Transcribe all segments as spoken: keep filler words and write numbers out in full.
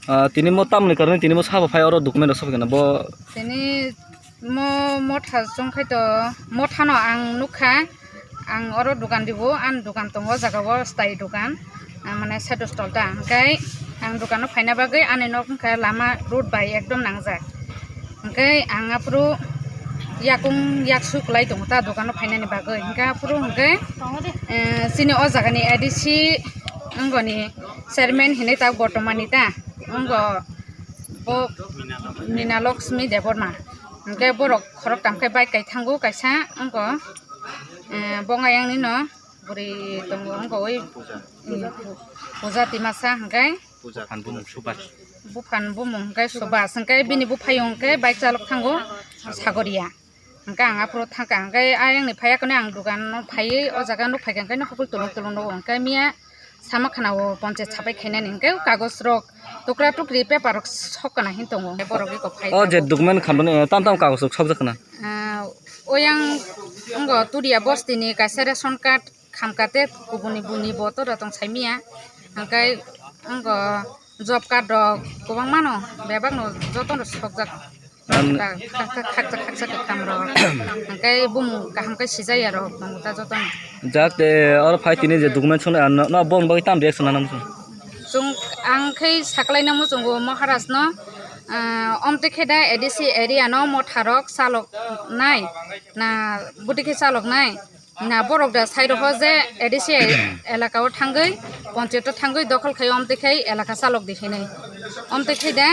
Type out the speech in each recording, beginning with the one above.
Ah, tini mo tamni karone tini mo sabo phai oro document rok sobai kana bo? Tini mo motha chwng khai to, mothano ang nukha, ang oro dukan ribo, ani dukan tongo o jaga o, stai dukan, ah, mane side stall ta, hwnkhe ang dukano phaina bagwi ani nok wngkha lama road bai ekdom nangjak, hwnkhe ang aphuru yakung yaksu kwlai tongo ta dukano phainani bagwi, hwnkhe aphuru hwnkhe, eh, chini o jagani A D C wngoni chairman hinwi ta bortomani ta. Wngkha bo Mina Lakshmi Debbarma. Hwnkhe borok khoroktham khe bike kai thango, kaisa wngkha, eh, bongayang nino bwrwi tongo, wngkha oi, mm, Puja Timasa hwnkhe. Buphan bumung Subhas. Buphan bumung hwnkhe Subhas, hwnkhe bini buphayung hwnkhe bike chalok thango Sagoria. Hwnkhe ang aphuru thangkha, hwnkhe ayangni phaiya khe ang dukano phaiwi o jaga nuk phaikha, hwnkhe nok haphuru tulung tulung nugo, hwnkhe miya sama khana o ponchayat sapai khainani, hwnkhe kagoj rok tukra tukri paper rok sok kana hin tongo, borok eko phai O je tongo. Document khamrani, eh, tam tam kagoj rok sokjak kana? Ah, oyang wngkha Turia bostini kaisa ration card khamkha tei kubuni buni bo tora tong saimiya, hwnkhe wngkha job card rok kwbangmano bebakno jotono sokjak. Ang Khaksa, khaksa, khaksa khe khamrok. Hwnkhe bumung kaham khe sijaya rok tongo ta jotono. Jak, eh, oro phai tini je document swngnai, ano, no, bongni bagwi tam reaction nang? Chwng ang khe saklaina muchungo Maharaj no, ah, omtwi khe da A D C area no motha rok chalok nai, na bwtwi khe chalok nai, na borok da sai rokho je A D C elaka o thangwi, ponchayat o thangwi dokhol khai omtwi khai elaka chalok di hinwi. Omtwi khe da,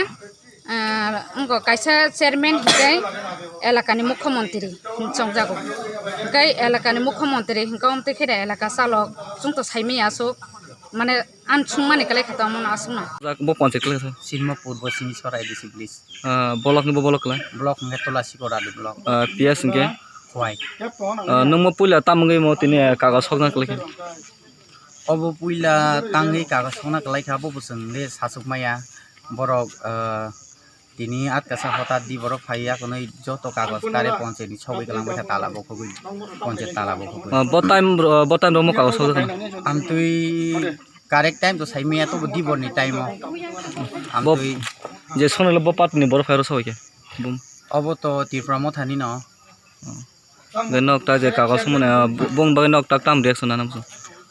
ah, wngkha kaisa chairman hinkhe elakani mukhyamantri chongjago. Hinkhe elakani mukhyamantri hinkhe omtwi khe da elaka chalok chwngto saimaya aswk, mane, ang chwngmani kwlai kha tongmano aswkno. Bo ponchayat kwlai kha? Sirmo Purbo Simisora A D C village. Ah, block ni bo block kwlai? Block hwnkhe Tulasikora ni block. Ah, P S hwnkhe? Khowai. Ah, nwng mo puila tam wngwi mo tini kagoj sokna kwlai kha? Obo puila tangwi kagoj sokna kwlai kha, abo bo chwng le sachuk maya. Borok, ah, tini atkasa hota di borok phai ya, kunui joto kagoj kare ponchayat ni sogwi kwlangbai kha, tala bo khogwi, ponchayat tala bo khogwi. Ah, bo time, bo time romo kagoj sokjak na? Amtwi correct time to sai maya, to bo di borni time o. Bo Amtwi je soknai bo party ni borok phai ro sogwi khe? Bum. Obo to Tripura Motha ni no. Hwnkhe nok ta je kagos mane, ah, bo-, bongni bagwi nok ta tam reaction nana bwswk?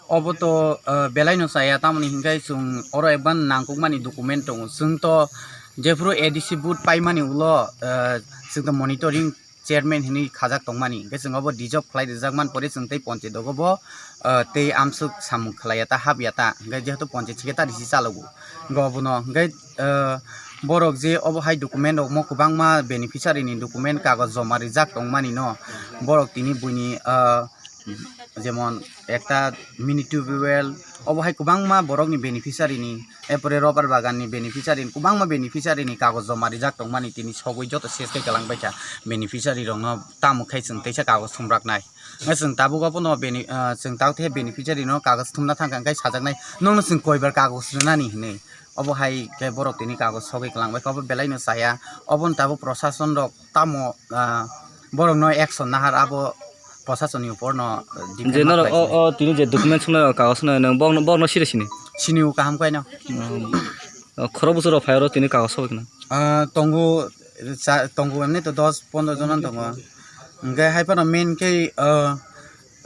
Obo to, ah, belai no chaya, tamoni hinkhe chwng oro ekban nangkukmani document tongo. Chwng to jephuru A D C vote paimani ulo, ah, chwng to monitoring chairman hinwi khajak tongmani. Hinkhe chwng obo dissolve khlai rijak man pore chwng tei ponchayat dogo bo, ah, tei amswk samung khlaiya ta, hapya ta. Hinkhe jehetu ponchayat secretary se chalogo. Hinkhe obono hinkhe, ah, borok je obo hai document rokmo kwbangma beneficiary ni document kagoj joma rijak tongmani no, borok tini buini, ah, jemon ekta mini tubewell, obo hai kwbangma borok ni beneficiary ni, erpore rubber bagan ni beneficiary ni, kwbangma beneficiary ni kagoj joma rijak tongmani tini sogwi joto ses khe kwlangbaikha beneficiary rokno tamo khe chwng teisa kagoj thumraknai. Chwng tabuk abono beni-, ah, chwng tabuk khe beneficiary no kagoj thumna thangkha, hwnkhe sajaknai, "Nokno chwng koibar kagoj rwnani?" hinwi. Obo hai khe borok tini kagoj sogwi kwlangbaikha, obo belai no chaya. Oboni tabuk prosason rok tamo, ah, borok no action nahar, abo prosason ni upor no depend Je ma norok khlai o, sinai. O tini je document swngnai, kagoj swngnai, nwng bokno, bokno siri sini? Sini o kaham khe no. Hmm. O khorok bwswk rok phai oro tini kagoj sogwi khna? Ah, tongo, cha-, tongo emni to dos pondro jona tongo. Hwnkhe hai phano main khe, ah,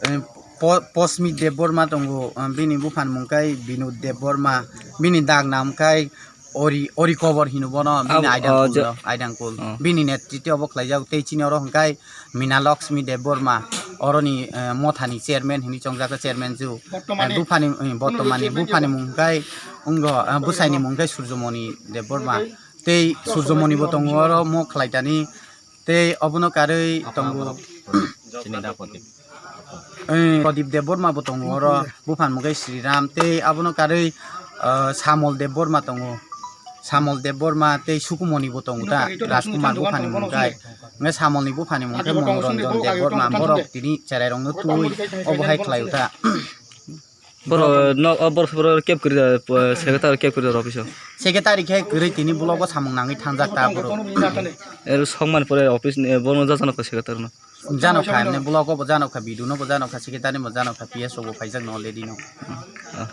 eh, Po-, Posmi Debbarma tongo, ah, bini buphani mung khe Binod Debbarma, bini dak nam khe Ori, Ori Kobor hino bono, bini Abo, Aidangkul ah, je- do, Aidangkul. Oh. Bini netrite obo khlaijak, tei chini oro hwnkhe Mina Lakshmi Debbarma, oroni, eh, mothani chairman hinwi chongjak, chairman ju. Bortomani. Eh, buphani, eh, bortomani, buphani mung khe wngkha, eh, bwsaini mung khe Surjomoni Debbarma. Tei Surjomoni bo tongo oro mo khlaitani. Tei obono karwi tongo. Chini da Prodip. Eh, Prodip Debbarma bo tongo oro, buphani mung khe Sriram. Tei abono karwi, eh, Samol Debbarma tongo. Samol Debbarma tei Sukumoni bo tongo ta, Rajkumar buphani mung khe. Hwnkhe Samolni buphani mung khe Monoranjan Debbarma, borok tini cherairokno twi obo hai khlaio ta. Borok no, o borok, borok kep kwrwi da, secretary kep kwrwi da office o. Secretary khe kwrwi, tini block o samung nangwi thangjak ta borok. Er sokmani pore office ni, borokno jajanokha secretary no. Janokha, emne block o bo janokha, B D O no bo janokha, secretary no bo janokha, P S o bo phaijak no already no. Ah.